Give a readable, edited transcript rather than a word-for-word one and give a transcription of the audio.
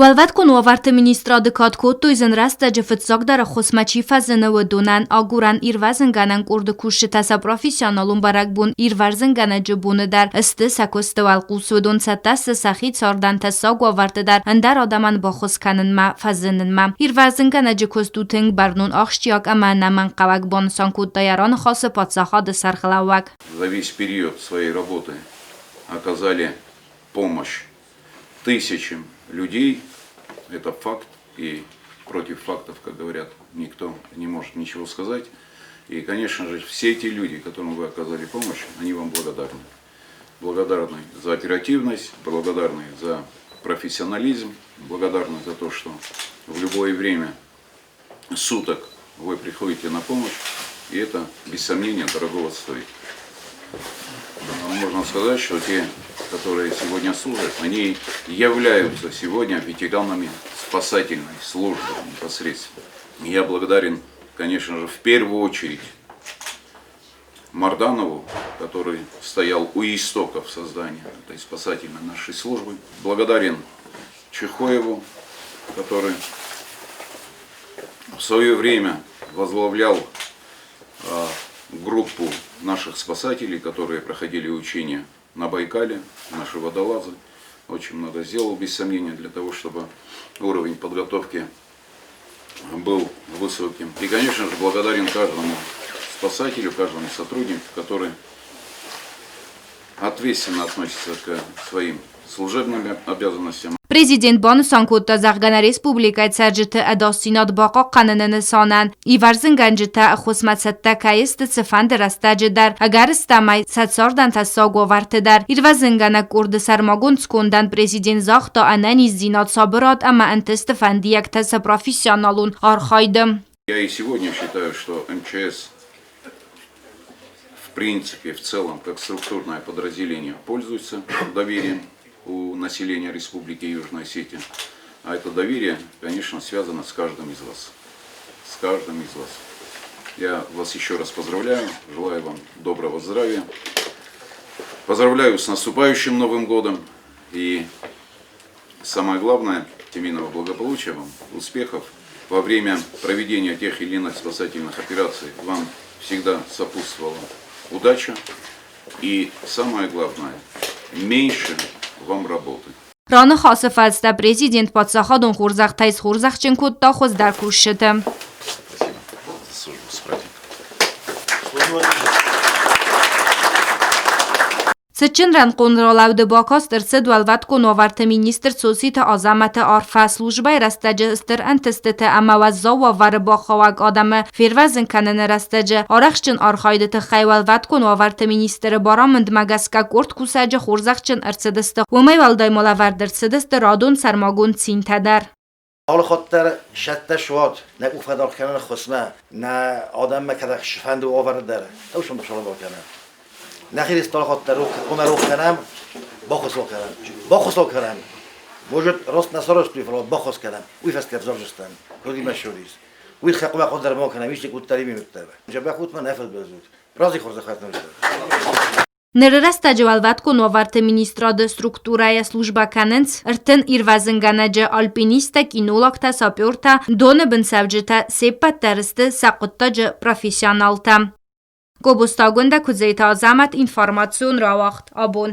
Уӕлвӕткон уавӕрты министрады кад кодтой зын рӕстӕджы фыццагдӕр ӕххуысмӕ чи фӕзыны, уыдонӕн. Агурӕн-ирвӕзынгӕнӕн къорды кусджытӕ сӕ профессионалон бӕрӕгбон Ирвӕзынгӕнӕджы боны дӕр сты сӕ куысты уӕлхъус. Уыдон цӕттӕ сты сӕхи цардӕн тӕссаг уавӕрты дӕр ӕндӕр адӕмӕн баххуыс кӕнынмӕ, фӕзынынмӕ. Ирвӕзынгӕнӕджы куыст у тынг бӕрнон, ахсджиаг ӕмӕ ӕнӕмӕнгхъӕуӕг, банысан кодта йӕ раныхасы паддзахады сӕргълӕууӕг. За весь период своей работы оказали помощь тысячам людей. Это факт, и против фактов, как говорят, никто не может ничего сказать. И, конечно же, все эти люди, которым вы оказали помощь, они вам благодарны. Благодарны за оперативность, благодарны за профессионализм, благодарны за то, что в любое время суток вы приходите на помощь, и это, без сомнения, дорогого стоит. Можно сказать, что те, которые сегодня служат, они являются сегодня ветеранами спасательной службы непосредственно. Я благодарен, конечно же, в первую очередь Марданову, который стоял у истоков создания этой спасательной нашей службы. Благодарен Чехоеву, который в свое время возглавлял группу наших спасателей, которые проходили учения на Байкале, наши водолазы. Очень много сделал, без сомнения, для того, чтобы уровень подготовки был высоким. И, конечно же, благодарен каждому спасателю, каждому сотруднику, который ответственно относится к своим служебным обязанностям. Президент банысан кодта, зӕгъгӕ, нӕ республикӕйы цӕрджыты ӕдасдзинад бахъахъхъӕныны нысанӕн ивӕрзынгӕнджытӕ ӕххуысмӕ цӕттӕ кӕй сты цыфӕнды рӕстӕджы дӕр, ӕгӕрыстӕмӕй, сӕ цардӕн тӕссаг уавӕрты дӕр. Ирвӕзынгӕнӕг къорды сӕрмагонд скондӕн президент загъта ӕнӕниздзинад, сабырад ӕмӕ ӕнтысты фӕндиӕгтӕ сӕ профессионалон архайды. Я и сегодня считаю, что МЧС в принципе, в целом, как структурное подразделение, пользуется доверием у населения Республики Южная Осетия. А это доверие, конечно, связано с каждым из вас. С каждым из вас. Я вас еще раз поздравляю, желаю вам доброго здравия. Поздравляю с наступающим Новым годом. И самое главное, семейного благополучия вам, успехов. Во время проведения тех или иных спасательных операций вам всегда сопутствовала удача. И самое главное, меньше вам работы. Раныхасы фӕстӕ президент паддзахадон хорзӕхтӕй схорзӕхджын кодта хуыздӕр кусджыты. Спасибо за службу с праздником. Цытджын рӕнхъон ралӕуды бакаст ӕрцыд Уӕлвӕткон уавӕрты министр Цоциты Азӕмӕты арфӕ службӕйы рӕстӕджы стыр ӕнтыстыты ӕмӕ уӕззау уавӕры бахауӕг адӕмы фервӕзын кӕныны рӕстӕджы арӕхстджын архайды тыххӕй Уӕлвӕткон уавӕрты министры барамындмӕ гӕсгӕ къорд кусӕджы хорзӕхджын ӕрцыдысты. Уымӕй уӕлдай ма лӕвӕрд ӕрцыдысты радон сӕрмагонд цинтӕ дӕр. Алыхатт дӕр сӕттӕ суад, нӕ къухфӕдар кӕнӕн ӕххуысмӕ, нӕ адӕммӕ кӕд фӕнды уавӕры дӕр, ӕвсон сӕрабар кӕнӕм. Нӕхи алыхатт дӕр омӕ рох кӕнӕм, баххуыс кӕнӕм. Баххуыс кӕнӕм. Может, рост нӕ сарӕзтой, фӕлӕ баххуыс кӕнӕм. Уый фӕстӕ ӕвзарджыстӕм, куыд имӕ ссудис. Уый хӕхъмӕ хуыздӕр ма кӕнӕм, исты куыддӕр минуттӕ. Джабӕх ут мӕ нӕ фӕдбӕзут. Рази хорзӕхӕт нӕ Ныры рӕстӕджы Уӕлвӕткон уавӕрты министрады структурӕйӕ службӕ кӕнынц 30 ирвӕзынгӕнӕджы, альпинисттӕ, кинологтӕ, сапертӕ, доны бын цӕвджытӕ, се ппӕт дӕр сты сӕ хъуыддаджы профессионалтӕ. Гобозтагондӕ Куыдзеты Азӕмӕт информацион рауагъд абон.